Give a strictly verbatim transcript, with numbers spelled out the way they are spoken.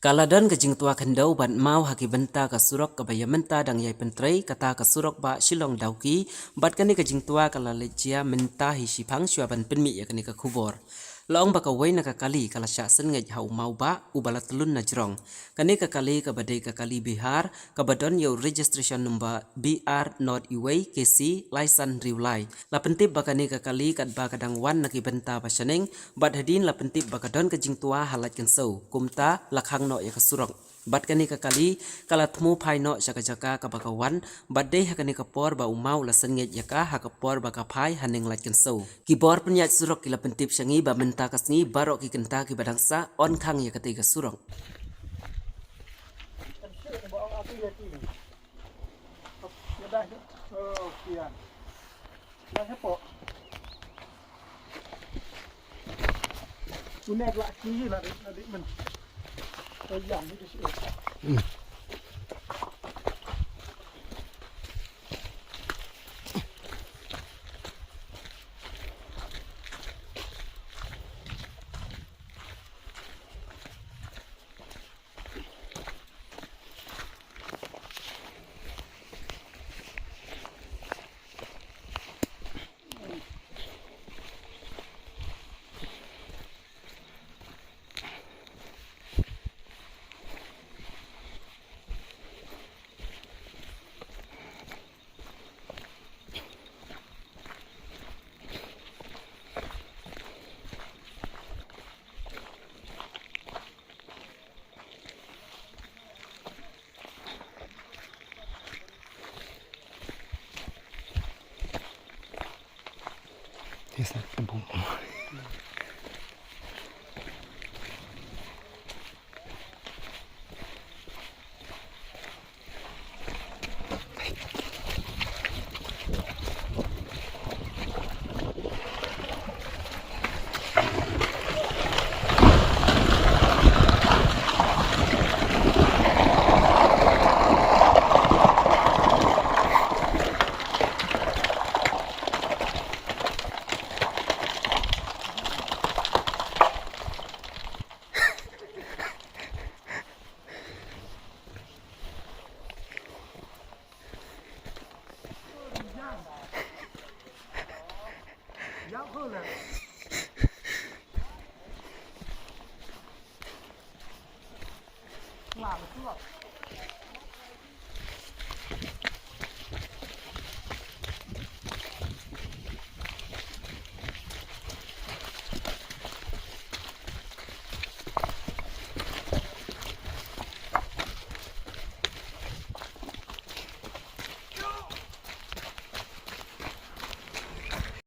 Ka la don ka jingtwa khyndew bad maw ha ki bynta ka surok kaba ïa mynta dang ïai pyntrei, kata ka surok ba Shillong Dawki, bad kane ka jingtwa ka la leit jia mynta hi shiphang shuwa ban pynmih ïa kane ka khubor. La ong ba kawei na ka kali ka la shah sengngeit ha u maw ba, uba la tlun na jrong. Kane ka kali kaba dei ka kali Bihar, kaba don ïa u registration number B R not iwei K C laisan riwlai. La pyntip ba kane ka kali katba ka dang wan na ki bynta ba shaneng, bad hadien la pyntip ba ka don ka jingtwa ha Laitkynshew, kumta la khang noh ïa ka surok. Bad kane ka kali ka la thmu phai noh sha ka jaka kaba ka wan, bad dei ha kane ka por ba u maw la sengngeit ïa ka ha ka por ba ka phai haneng Laitkynshew. Ki bor pynïaid surok ki la pyntip sha ngi ba mynta ka sngi baroh ki kynta kiba dang sah yn khang ïa katei ka surok.